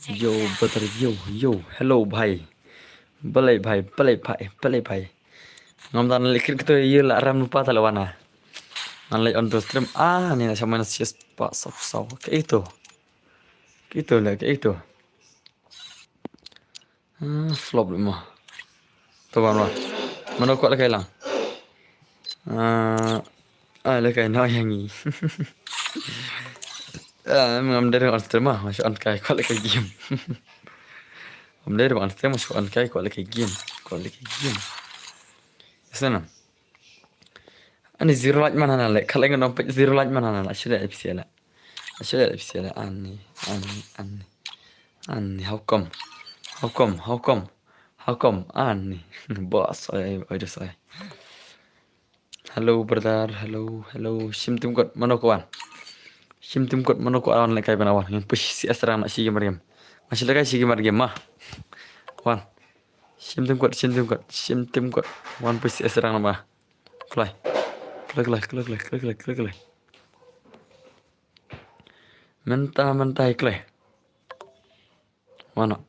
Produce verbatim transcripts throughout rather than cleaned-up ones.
Yo, brother, yo, yo. Hello, bhai. Balei, bhai, balei, bhai, balei, bhai. Ngam dang leh kit kito, ïa la ram lupa ta la wan na. Ngan leh on the stream. Ah, ni na sama na sias pa sop sop. Kaei to. Kaei to leh, kaei to. Ah, flop leh mo. To ban wa. Mano kwah leh kai lang. Ah, ah, leh kai na ïa ngi. Ah, ngam dei on stream ma, ma shu on kai kwah leh kai game. Ngam dei on stream ma shu on kai kwah leh kai game. Kwah leh kai game. Sana. Ani zero like man hana leh. Khaleng nong pek zero like man hana leh. Shile epsiele. Shile epsiele. Ani, ani, ani. Ani, how come? How come? How come? How come? Ani. Boss, oi, oi, dos, oi. Hello, brother. Hello, hello. Shim tim kot, mano ko wan. Shim tim kot, mano ko wan leh kai ban wan. Ngin push si asrang na shi game game. Masih leh kai shi game game ma. Wan. Shim tim kot, shim tim kot, shim tim kot. Wan push si asrang na ma. Kloi. Kloi, kloi, kloi, kloi, kloi, kloi, kloi, kloi. Mynta, mynta, kloi. Mano.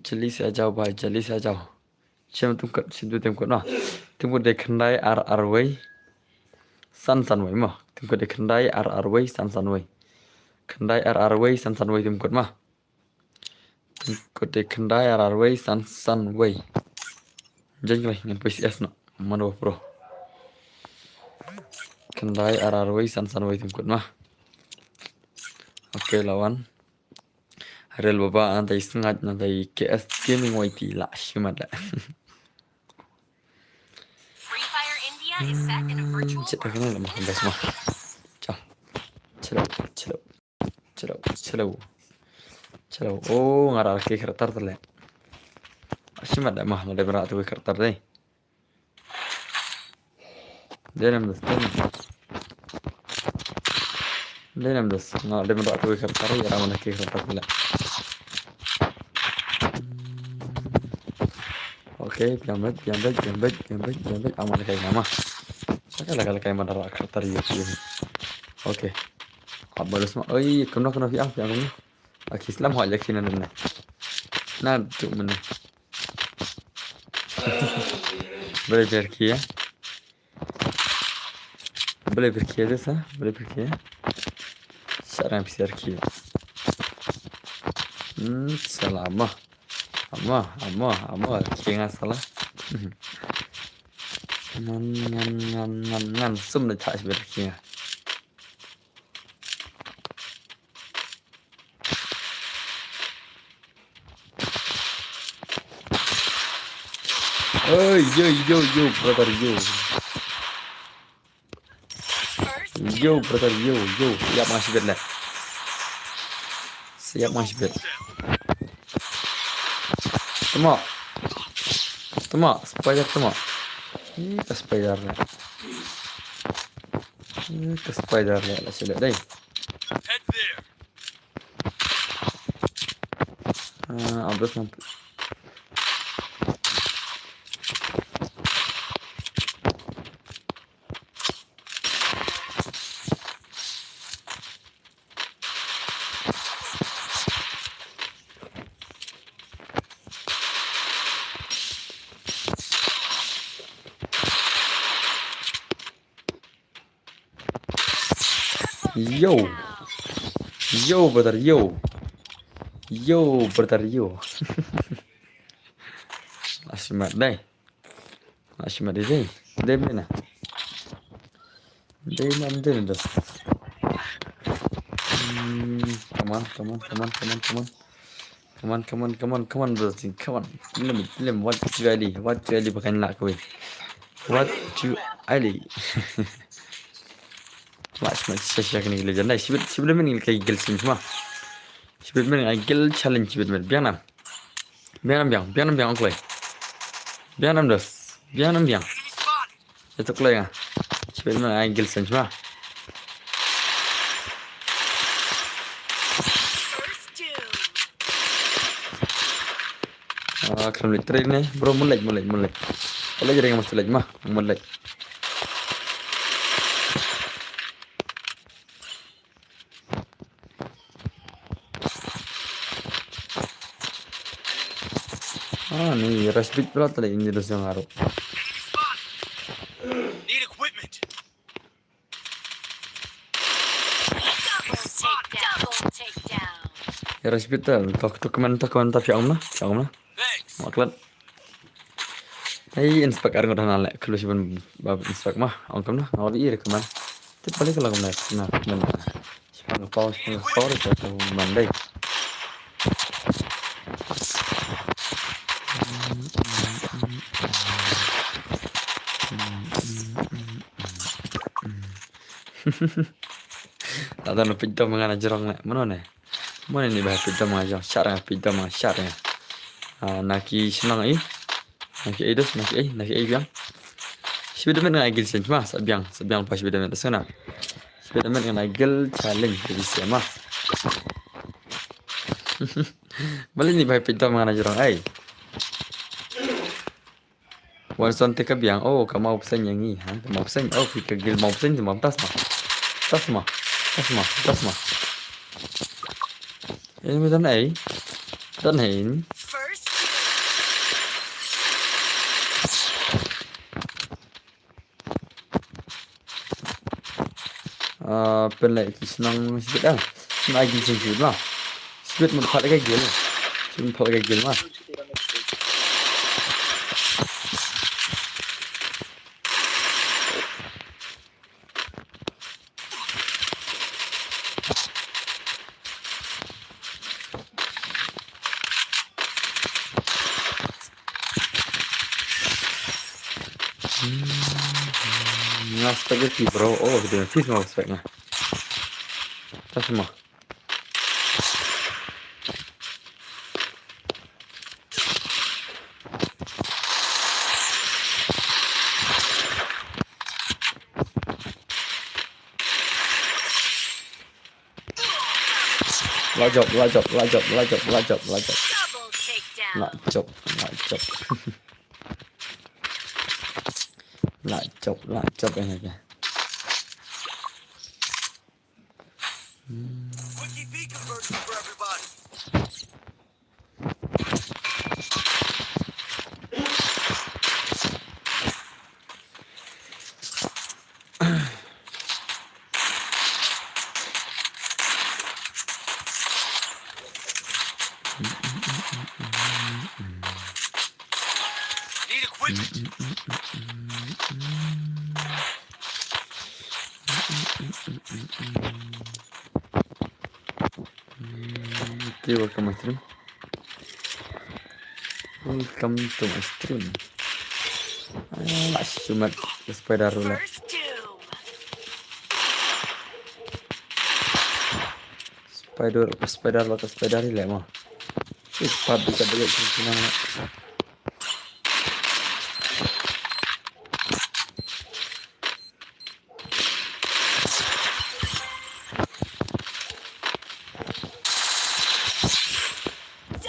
Jali sa jaw ba, jali sa jaw. Shim tim kot, shim tim kot, no. Tim kot dei khyndai ar ar wei. San san wei, mo. Tim kot dei khyndai ar ar wei, san san wei. Khyndai ar ar wei, san san wei, tim kot, mo. Tim kot dei khyndai ar ar wei, san san wei. Jan kloi, ngan poi si es, no. Mano pro. Khyndai ar ar wei, san san wei, tim kot, mo. Okay, la wan. Rel baba, na dei sngat, na dei K S Gaming Y T la, shimat la. Free Fire India is set in a virtual Chet world. Kene la ma bes ma. Chal. Chalo, chalo. Chalo, chalo. Chalo. Oh, ngara ke kertar tele. Shimat da ma, na dei berat tu kertar dei. Dei nam das, dei nam. Dei nam das. Nga dei nam da tu kertar, ya mana ke kertar pula. Okay, piang bet, piang bet, piang bet, piang bet, piang bet. Aman kai nama. Saka la kai mana ra kertar ya. Okay. Abal semua. Oi, kena kena piang, piang kena. Aki slam ho ya kena nana. Na tu mana. Boleh pergi ya. Boleh pergi aja sa, boleh pergi ya. Sarang pergi. Hmm, salah ama. Ama, ama, ama, kinga salah. Ngan, ngan, ngan, ngan, ngan, sum na chach pergi ya. Hey, yo, yo, yo, brother, yo. Yo, brother, yo, yo. Siap masih bet lah. Siap masih bet. Tama. Tama, spider tama. Ih, ka spider lah. Ih, ka spider lah, lah sila dai. Ah, abis mampu. Yo. Yo, brother, yo. Yo, brother, yo. Asmat dai. Asmat dai. Dai mana? Dai mana, dai mana? Hmm, come on, come on, come on, come on, come on. Come on, come on, come on, come on, brother, come on. Lim, lim, what you ali, what you ali, bakan lak wei. What you ali. Mas, mas, session ni gila janai. Sibit, sibit men gila kai gil sim semua. Sibit men gil challenge sibit men. Biang nam. Biang nam biang, biang nam biang, okay. Biang nam dos. Biang nam biang. Ito kloi nga. Sibit ma ai gil sen ma. Ah, kram lek train ne. Bro, mulai, mulai, mulai. Mulai jadi nga mesti lek ma. Mulai. Rush bit pula tadi ini dos yang aru. Need equipment. Double take down. Double take down. Ya rush bit tal. Tok tok man tok man tok yang mana? Yang mana? Thanks. Maklat. Ai inspect ar ngot hana le. Klus ban ba inspect mah. Ong kam na. Ngau di ir kam na. Tip balik kalau kam na. Na kam na. Sipang pau sipang pau ri ka tu mandai. Ada na pidom ngana jerong ne. Mano ne? Mano ne ba pidom ngana jerong. Shar nga pidom ngana shar nga. Ah, naki senang eh. Naki eh dos naki eh naki eh biang. Spiderman nga igil sen ma sa biang sa biang pa Spiderman ta sana. Spiderman nga igil challenge jadi sema. Balik ni ba pidom ngana jerong ai. Wan son te ka biang oh ka mau pesen yang ngi ha ka mau pesen oh ki ka gil mau pesen te mau tas ma. Tas ma. Tas ma. Tas ma. Ini mi dan ai. Dan ai. First Ah, pen lai ki senang sibit ah. Senang ai gil sibit ma. Sibit mun phat ka gil. Sibit mun phat ka gil ma. Nga spaghetti bro. Oh, dia fish mau spag nga. Tas ma. La jop, la jop, la jop, la jop, la jop, la jop. Double takedown. La jop, la jop. La jop, la jop eh eh. Quickie V conversion for everybody. Need equipment. Okay, welcome my stream. Welcome to my stream. Ah, shumat spider ruler. First doom. Spider, spider lo ka spider ile mo. Shu pat di ka dege shu shu na.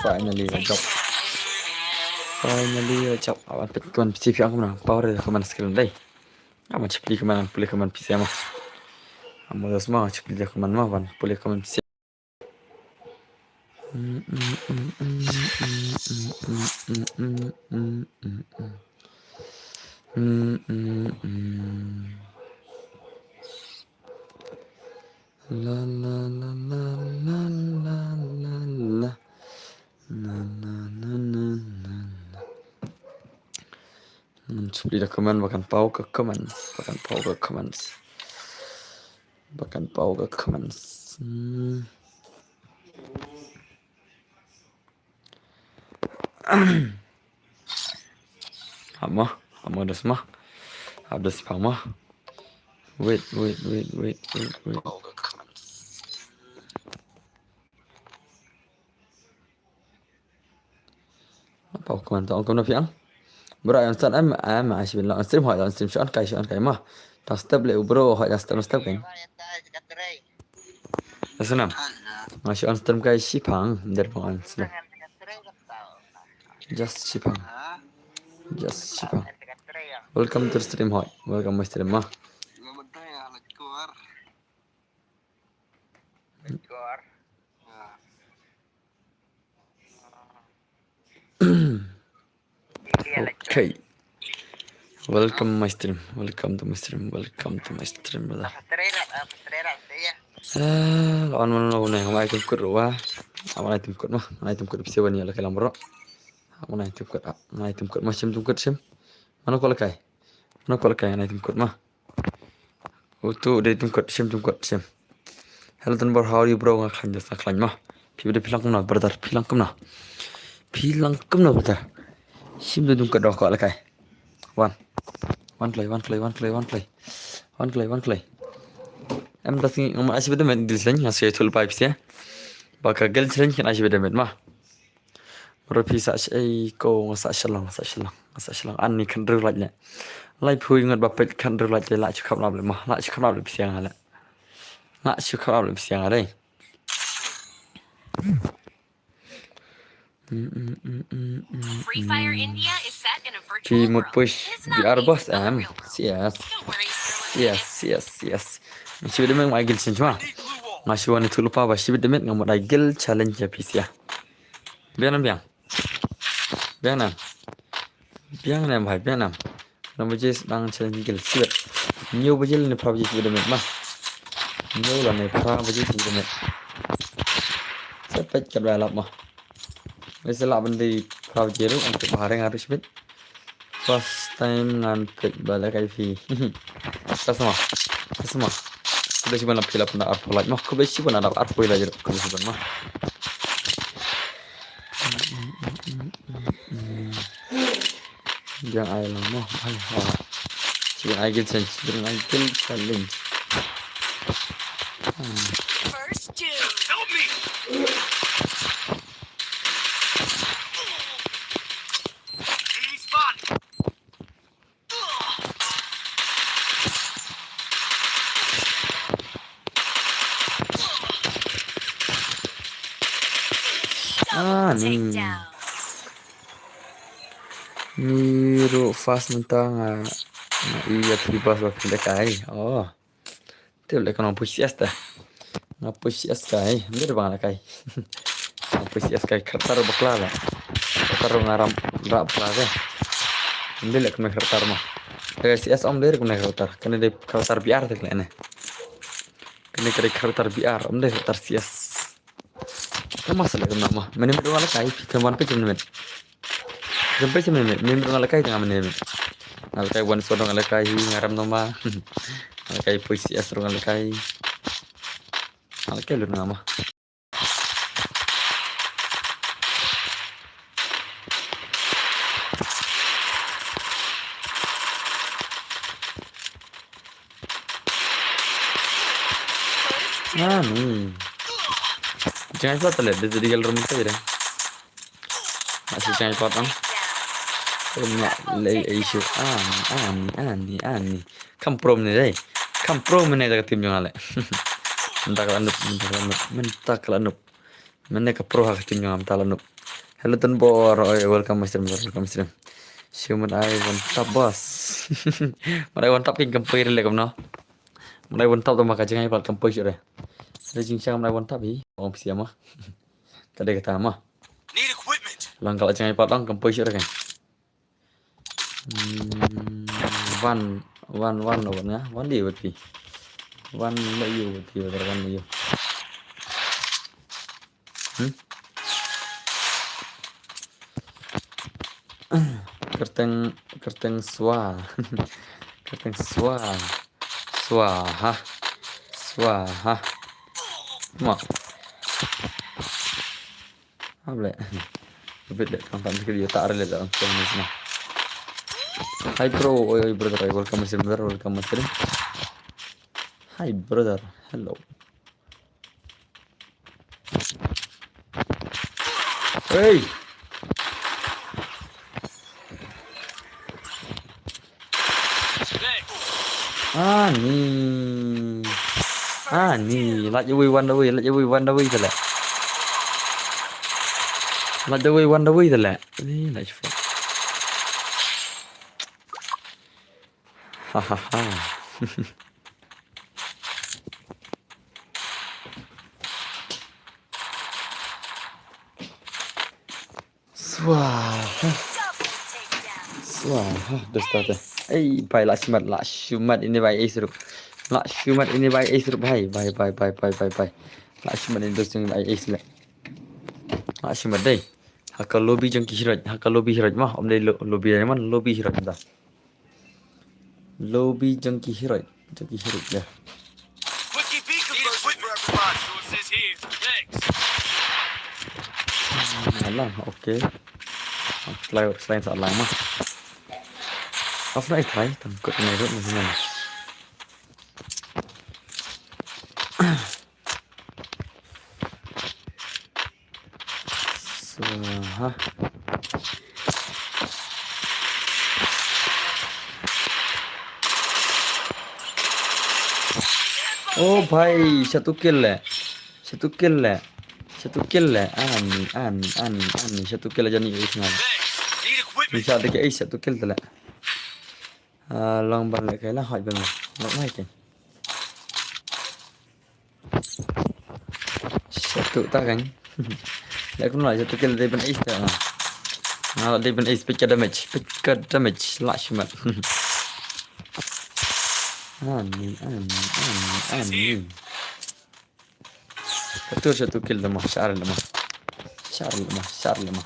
Finally, I jump. Finally, I jump. Awan pet kuan pisi piang kumna. Power da kuman screen dai. Aman chipli kuman puli kuman pisi ama. Aman das ma chipli da kuman ma wan puli kuman pisi. La la la la la la la la. Na na na na na na. Ngan chipli da comment ba kan pau ka comments, ba kan pau ka comments. Ba kan pau ka comments. Hmm. Hamo, hamo das ma. Hab das pa ma. Wait, wait, wait, wait, wait, wait. Pau comment tong comment na piang. Bro, ai on start em em ai sibin la on stream hoi on stream shon kai shon kai ma. Tang step le bro hoi tang step step kan. Asnam. Ngai shi on stream kai shipang der pang on stream. Just shipang. Just shipang. Welcome to stream hoi. Welcome my stream ma. Okay. Welcome my stream. Welcome to my stream. Welcome to my stream, brother. Ah, lawan mana lo ne? Ngai tim kut ruwa. Ngai tim kut ma. Ngai tim kut bisi wan ya la kalam bro. Ngai tim kut. Ngai tim kut ma, sim tim kut sim. Mana ko lakai? Mana ko lakai ngai tim kut ma? Utu dei tim kut sim, tim kut sim. Hello Tanbor, how are you bro? Nga khlaiñ, nga khlaiñ ma. Phi bad phi lang kumno brother? Phi lang kumno? Phi lang kumno brother? Sim da dum ka dok ko lakai. Wan. Wan kloi, wan kloi, wan kloi, wan kloi. Wan kloi, wan kloi. Em das ngi ngam asi bad met dil sen nga se tul pai pise. Ba ka gel sen kan asi bad met ma. Bro phi sa ei ko nga sa shalong, nga sa shalong, nga sa shalong. Ani kan ru laj le. Lai phui ngat ba pet kan ru laj le la chu khap lap le ma. La chu khap lap le pise nga le. La chu khap lap le pise nga dei. Free Fire India is set in a virtual Ki mut world. Push It's not B R me, boss it's am. Unreal World. Yes. Don't worry, it's still Yes, yes, yes. Nga shi bit da met nga ai gil challenge ma. Nga shi wan itu lupa ba shi bit da met nga mut ai gil challenge ya pisia. Biang nam biang. Biang nam. Biang nam bhai biang nam. Nine baje sdang challenge gil sibet. Hynñiew baje lane phra baje sibet da met ma. Hynñiew lane phra baje sibet da met. Sa peit katba lap ma. Lei sa lah ban dei phra baje ruh, ong tip ha ring ha ruh shibit. First time ngan peit ba lehkai phi. Ka sma. Ka sma. Khublei shibun la phi la pynda arphew like ma. Khublei shibun la arphew like ruh. Khublei shibun ma. Jang ai lang ma. Ai ha. Jang ai gil challenge. Jang ai gil challenge. Hmm. First doom. Help me! Enemy spotted. Ah, ni. Ni ruh fast mynta nga, nga ïa phi bas ba phi lehkai. Oh. Te leh ka nong push C S ta. Nga push C S kai, ym dei ba nga lehkai. Nga push C S kai, khartar bakla la. Khartar nga ram rap bakla te. Ym dei leh kumne khartar ma. Lehkai C S ym dei kumne khartar. Kane dei khartar B R te leh ne. Kane ka dei khartar B R, ym dei khartar C S. Ka ma sa leh kumno ma. Mane mane nga lehkai, phi khlem wan phi khlem mane. Khlem phi khlem mane, mane nga lehkai tang mane mane. Nga lehkai wan so nga lehkai hi nga ram no ma. Nga lehkai push C S ruh nga lehkai. Nga lehkai lut nga ma. Ani. Jangan salah telah dia jadi galur muka je dah. Masih jangan potong. Rumah lei isu. Ani, ani, ani, ani. Kam pro ne dei. Kam pro mene da tim jong ale. Mynta ka la nup, mynta ka la nup, mynta ka la nup. Mene ka pro ha ka tim jong am ta la nup. Hello Tun Bor, oi, welcome my stream, welcome stream. Shu mut ai one tap boss. Mut ai one tap king kam poi re le kam no. Mut ai one tap to ma ka jingai pal kam poi shu re. Re jing chang mut ai one tap hi. Ong phi siama. Ka dei kata ma. Need equipment. Lang ka la jingai pal ong kam poi shu re kan. Hmm, wan, wan, wan, wan, ya. Wan di wat pi. Wan la yu wat pi, wat wan la yu. Hmm? Kerteng, kerteng swa. Kerteng swa. Swaha. Swaha. Ma. Hable. Bit de kan tan kiri ta arle da kan ni sma. Hi bro, oi oi brother, oi, welcome stream brother, welcome stream. Hi brother, hello. Hey. Ani. Ani, lait ïa wei wan da wei, lait ïa wei wan da wei tale. Lait da wei wan da wei tale. Ni lait shwa. Ha ha ha. Swaha. Wah, ha, dos ta te. Ei, bhai, la shimet, la shimet ine bai ace ruh. La shimet ine bai ace ruh, bhai, bhai, bhai. La shimet ine dos jong bai ace le. La shimet dei. Ha ka lobby jong ki hero, ha ka lobby hero ma, ym dei lo-, lobby man, lobby hero da. Lobby jong ki hero, jong ki hero da. Wiki beacon version for everyone. Resources here. Thanks. Alang, okay. Slide, slide sa lang ma. Off na try, tang kot na rut na. Swaha. Oh bhai, shatu kill le. Shatu kill le. Shatu kill le. Ani, ani, ani, ani. Shatu kill le jani is ngan. Ni shatu kill, eh, shatu kill le. Ah, long ban le kai la hoi ban. Long mai kai. Shatu ta kan. Le kun la shatu kill dei ban ace ta. Nga la dei ban ace pick damage, pick damage la shimet. Ani, ani, ani, ani. Betul shatu kill le ma, shar le ma. Shar le ma, shar le ma.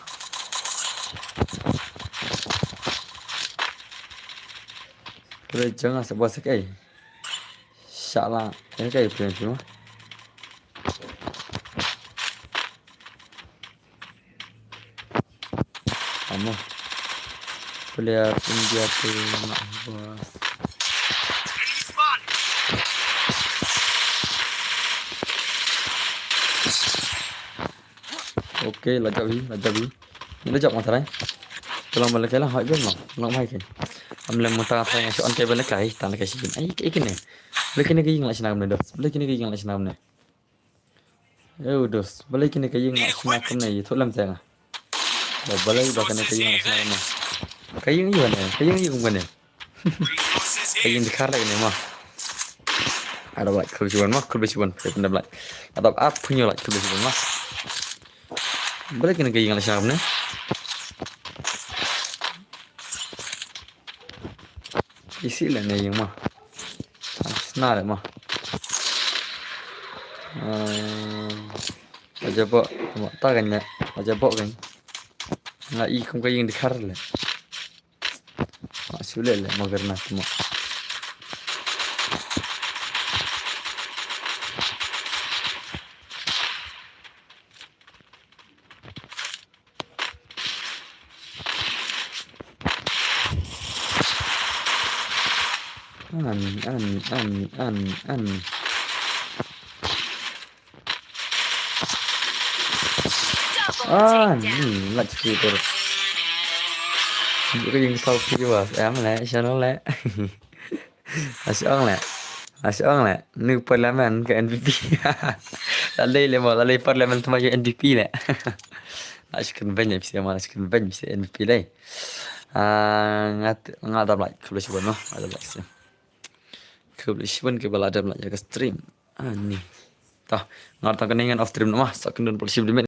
Kure janga sa bosek ai. Shala, ene kai pren pren ma. Amo. Player India tu nak bos. Okay, la jap hi, la jap hi. Ni la jap ma tharai. Tolong balik lah, hoi ben ma. Long mai ke. Am lem muta tharai ngasih on ke balik kai, tan ke sijin. Ai, ai kene. Balik kene ke ing la sina kumne dos. Balik kene ke ing la sina kumne. Eh, dos. Balik kene ke ing la sina kumne. Ye thot lem teng. Ba balik ba kene ke ing la sina kumne. Ke ing ing ne. Ke ing ing kumne. Ka ïing dkhar leh ne ma. Adap like khublei shibun ma, khublei shibun. Ka pynda like. Adap ap pynyo like khublei shibun ma. Balei kane ka ïing la shna kumne? Isi leh ne ïing ma. Shna leh ma. Eh, la jaboh ma ta kan ne. La jaboh kan. Nga i kum ka ïing dkhar leh. Mak shu leh leh ma granat mo. Ani, ani, ani, ani, ani. Ah, ni, lat sikit tu. Buka yang kau pergi was. Em leh, channel leh. Asyik ong leh. Asyik ong leh. Ni parliament ke N P P. Lalai leh mo, lalai parliament tu maju N P P leh. Asyik kan banyak bisa mo, asyik kan banyak bisa N P P leh. Ah, ngat, ngat ada like, khublei shibun mo, ada like sih. Khublei shibun ke bala ada like ya ke stream. Ani. Tah, ngar tang kane ngan off stream namar sa kynduh pulsi bli minit.